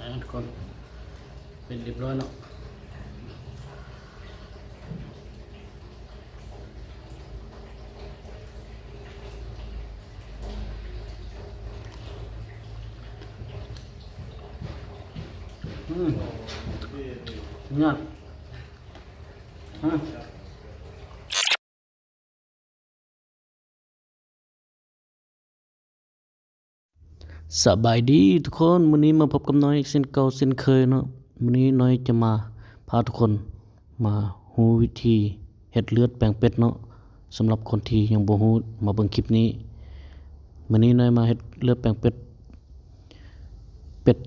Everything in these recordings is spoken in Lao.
ອ່ະ ທຸກຄົນ ເປັນຮຽບຮ້ອຍເນາະ. ອືມ ຍອດ ອືມ. ສະບາຍດີທຸກຄົນ, ມື້ນີ້ມາພົບກັບນ້ອຍເຊັ່ນເກົ່າເຊັ່ນເຄີຍເນາະ. ມື້ນີ້ນ້ອຍຈະມາພາທຸກຄົນມາຮູ້ວິທີເຮັດເລືອດແປງເປັດເນາະ. ສຳລັບຄົນທີ່ຍັງບໍ່ຮູ້ ມາເບິ່ງຄລິບນີ້. ມື້ນີ້ນ້ອຍມາເຮັດເລືອດແປງເປັດ. ເປັດ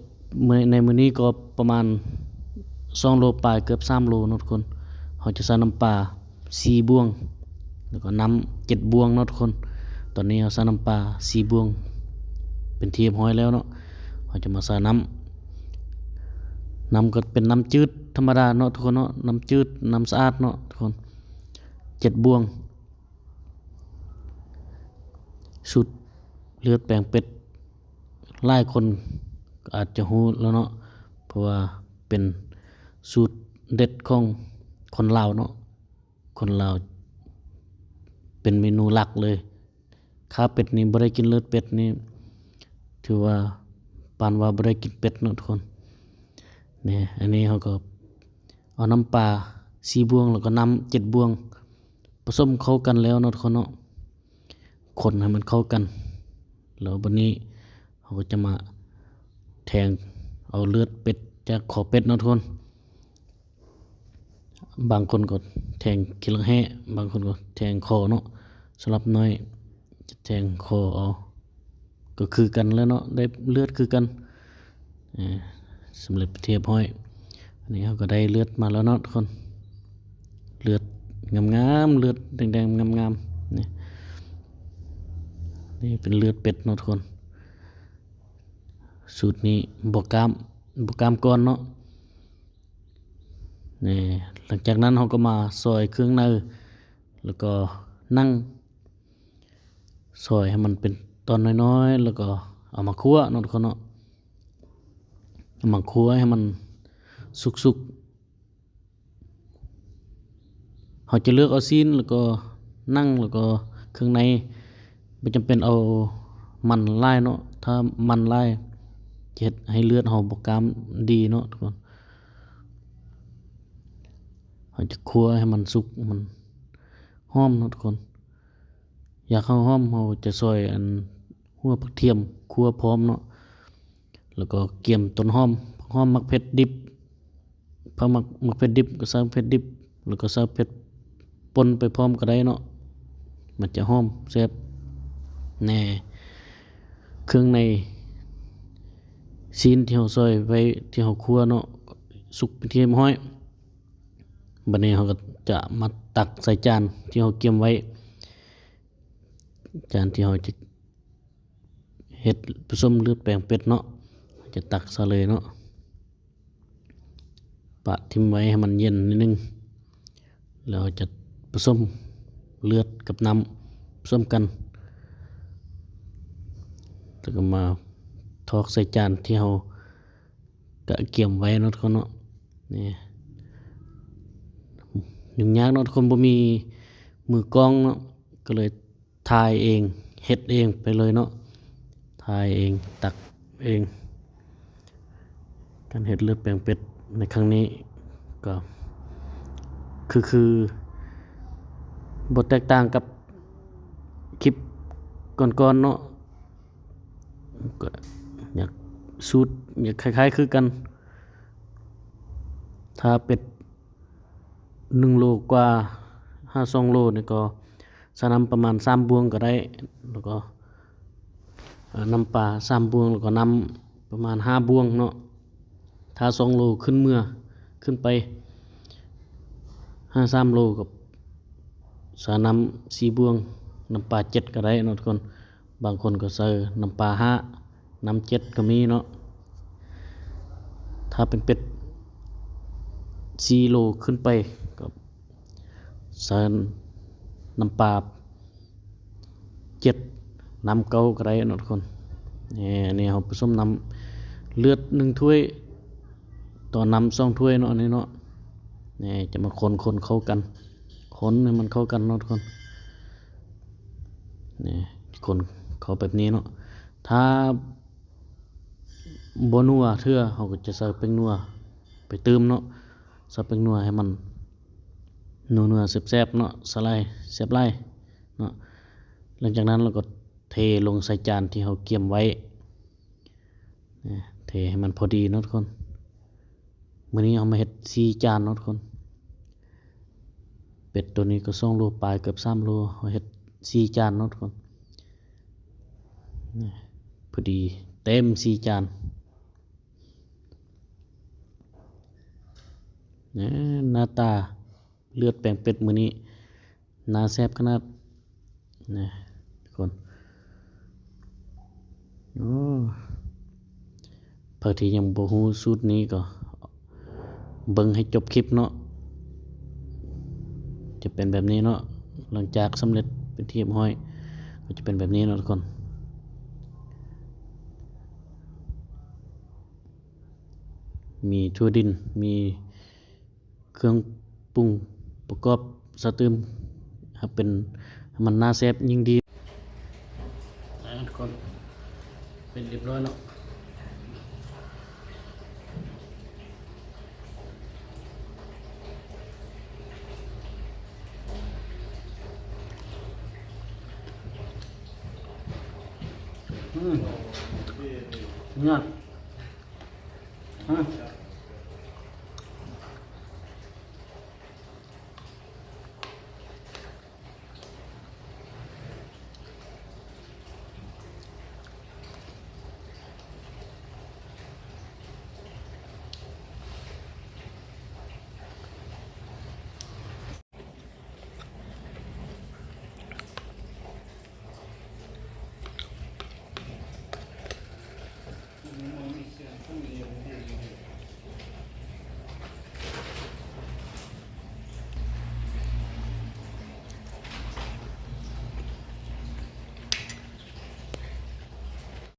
ໃນມື້ນີ້ກໍປະມານສອງໂລປາຍ ເກືອບສາມໂລເນາະທຸກຄົນ. ເຮົາຈະໃສ່ນ້ຳປາສີ່ບ່ວງ ແລ້ວກໍນ້ຳເຈັດບ່ວງເນາະທຸກຄົນ. ຕອນນີ້ເຮົາໃສ່ນ້ຳປາສີ່ບ່ວງເປັນທີ່ຮຽບຮ້ອຍແລ້ວເນາະ. ເຮົາຈະມາໃສ່ນ້ຳ, ນ້ຳກໍເປັນນ້ຳຈືດທຳມະດາເນາະທຸກຄົນເນາະ, ນ້ຳຈືດ ນ້ຳສະອາດເນາະທຸກຄົນ. ເຈັດບ່ວງ. ສູດເລືອດແປງເປັດ ຫຼາຍຄົນກໍອາດຈະຮູ້ແລ້ວເນາະ, ເພາະວ່າເປັນສູດເດັດຂອງຄົນລາວເນາະ. ຄົນລາວເປັນເມນູຫຼັກເລີຍ. ຂ້າເປັດນີ້ ບໍ່ໄດ້ກິນເລືອດເປັດນີ້ ຖືວ່າປານວ່າບໍ່ໄດ້ກິນເປັດເນາະທຸກຄົນ. ນີ້ ອັນນີ້ເຮົາກໍເອົານ້ຳປາສີ່ບ່ວງ ແລ້ວກໍນ້ຳເຈັດບ່ວງ ປະສົມເຂົ້າກັນແລ້ວເນາະທຸກຄົນເນາະ. ຄົນໃຫ້ມັນເຂົ້າກັນ ແລ້ວບັດນີ້ເຮົາກໍຈະມາແທງເອົາເລືອດເປັດຈາກຄໍເປັດເນາະທຸກຄົນ. ບາງຄົນກໍແທງຂີ້ລັກແຮ້ ບາງຄົນກໍແທງຄໍເນາະ. ສຳລັບນ້ອຍຈະແທງຄໍເອົາ ກໍຄືກັນແຫຼະເນາະ, ໄດ້ເລືອດຄືກັນ. ສຳເລັດເປັນທີ່ຮຽບຮ້ອຍ. ອັນນີ້ເຮົາກໍໄດ້ເລືອດມາແລ້ວເນາະທຸກຄົນ, ເລືອດງາມໆ ເລືອດແດງໆ ງາມໆ. ນີ້ ນີ້ເປັນເລືອດເປັດເນາະທຸກຄົນ. ສູດນີ້ບໍ່ກ້າມ ບໍ່ກ້າມກ່ອນເນາະ. ນີ້ ຫຼັງຈາກນັ້ນເຮົາກໍມາຊອຍເຄື່ອງໃນ ແລ້ວກໍໜັງ ຊອຍໃຫ້ມັນເປັນຕອນນ້ອຍໆ ແລ້ວກໍເອົາມາຂົ້ວເນາະທຸກຄົນເນາະ, ເອົາມາຂົ້ວໃຫ້ມັນສຸກໆ. ເຮົາຈະເລືອກເອົາຊີ້ນ ແລ້ວກໍໜັງ ແລ້ວກໍເຄື່ອງໃນ, ບໍ່ຈຳເປັນເອົາມັນຫຼາຍເນາະ, ຖ້າມັນຫຼາຍຈະເຮັດໃຫ້ເລືອດເຮົາບໍ່ກ້າມດີເນາະທຸກຄົນ. ເຮົາຈະຂົ້ວໃຫ້ມັນສຸກ ໃຫ້ມັນຫອມເນາະທຸກຄົນ. ຢາກໃຫ້ຫອມ ເຮົາຈະຊອຍອັນຫົວຜັກທຽມຂົ້ວພ້ອມເນາະ, ແລ້ວກໍກຽມຕົ້ນຫອມ ຜັກຫອມ ໝາກເຜັດດິບ. ຜັກໝາກ ໝາກເຜັດດິບກໍໃສ່ເຜັດດິບ ແລ້ວກໍໃສ່ເຜັດປົນໄປພ້ອມກໍໄດ້ເນາະ, ມັນຈະຫອມແຊບແດ່. ເຄື່ອງໃນຊີ້ນທີ່ເຮົາຊອຍໄວ້ ທີ່ເຮົາຂົ້ວເນາະ ສຸກເປັນທີ່ຮຽບຮ້ອຍ. ບັດນີ້ເຮົາກໍຈະມາຕັກໃສ່ຈານທີ່ເຮົາກຽມໄວ້, ຈານທີ່ເຮົາຈະເຮັດປະສົມເລືອດແປງເປັດເນາະ, ຈະຕັກໃສ່ເລີຍເນາະ, ປະຖິ້ມໄວ້ໃຫ້ມັນເຢັນນິດໜຶ່ງ ແລ້ວເຮົາຈະປະສົມເລືອດກັບນ້ຳປະສົມກັນ, ແລ້ວກໍມາຖອກໃສ່ຈານທີ່ເຮົາ ກະກຽມໄວ້ເນາະທຸກຄົນເນາະ. ນີ້ ຫຍຸ້ງຍາກເນາະທຸກຄົນ, ບໍ່ມີມືກ້ອງເນາະ, ກໍເລີຍຖ່າຍເອງ ເຮັດເອງໄປເລີຍເນາະ, ຖ່າຍເອງ ຕັກເອງ. ການເຮັດເລືອດແປງເປັດໃນຄັ້ງນີ້ກໍຄື ຄືບໍ່ແຕກຕ່າງກັບຄລິບກ່ອນໆເນາະ. ກໍຢາກ ສູດຢາກຄ້າຍໆຄືກັນ. ຖ້າເປັດໜຶ່ງໂລກວ່າຫາສອງໂລນີ້ ກໍໃສ່ນ້ຳປະມານສາມບ່ວງກໍໄດ້, ແລ້ວກໍ ເອີ ນ້ຳປາສາມບ່ວງ ແລ້ວກໍນ້ຳປະມານຫ້າບ່ວງເນາະ. ຖ້າສອງໂລຂຶ້ນເມືອ ຂຶ້ນໄປຫາສາມໂລ ກໍໃສ່ນ້ຳສີ່ບ່ວງ, ນ້ຳປາເຈັດກໍໄດ້ເນາະທຸກຄົນ. ບາງຄົນກໍໃສ່ນ້ຳປາຫ້າ ນ້ຳເຈັດກໍມີເນາະ. ຖ້າເປັນເປັດສີ່ໂລຂຶ້ນໄປ ກໍໃສ່ນ້ຳປາເຈັດ ນ້ຳເກົ້າກໍໄດ້ເນາະທຸກຄົນ. ນີ້ ອັນນີ້ເຮົາປະສົມນ້ຳເລືອດໜຶ່ງຖ້ວຍ ຕໍ່ນ້ຳສອງຖ້ວຍເນາະ ອັນນີ້ເນາະ. ນີ້ຈະມາຄົນໆເຂົ້າກັນ ຄົນໃຫ້ມັນເຂົ້າກັນເນາະທຸກຄົນ. ນີ້ຄົນເຂົ້າແບບນີ້ເນາະ. ຖ້າບໍ່ນົວເທື່ອ ເຮົາກໍຈະໃສ່ແປ້ງນົວໄປຕື່ມເນາະ. ໃສ່ແປ້ງນົວໃຫ້ມັນນົວໆແຊບໆເນາະ ສະໄຫຼແຊບຫຼາຍເນາະ. ຫຼັງຈາກນັ້ນເຮົາກໍເທລົງໃສ່ຈານທີ່ເຮົາກຽມໄວ້. ນີ້ ເທໃຫ້ມັນພໍດີເນາະທຸກຄົນ. ມື້ນີ້ເຮົາມາເຮັດສີ່ຈານເນາະທຸກຄົນ. ເປັດໂຕນີ້ກໍສອງໂລປາຍ ເກືອບສາມໂລ ເຮົາເຮັດສີ່ຈານເນາະທຸກຄົນ. ນີ້ ພໍດີເຕັມສີ່ຈານ. ນີ້ ໜ້າຕາເລືອດແປງເປັດມື້ນີ້ ໜ້າແຊບຂະໜາດ ນີ້ທຸກຄົນ. ໂອ້ ໃຜທີ່ຍັງບໍ່ຮູ້ສູດນີ້ກໍເບິ່ງໃຫ້ຈົບຄລິບເນາະ. ຈະເປັນແບບນີ້ເນາະ. ຫຼັງຈາກສຳເລັດເປັນທີ່ຮຽບຮ້ອຍ ກໍຈະເປັນແບບນີ້ເນາະທຸກຄົນ. ມີຖົ່ວດິນ ມີ ເຄື່ອງປຸງປະກອບສະຕື່ມ ໃຫ້ເປັນ ໃຫ້ມັນໜ້າແຊບຍິ່ງດີ. ອ່າ ທຸກຄົນ ເປັນຮຽບຮ້ອຍເນາະ. ອືມ ຍອດ ຮະ.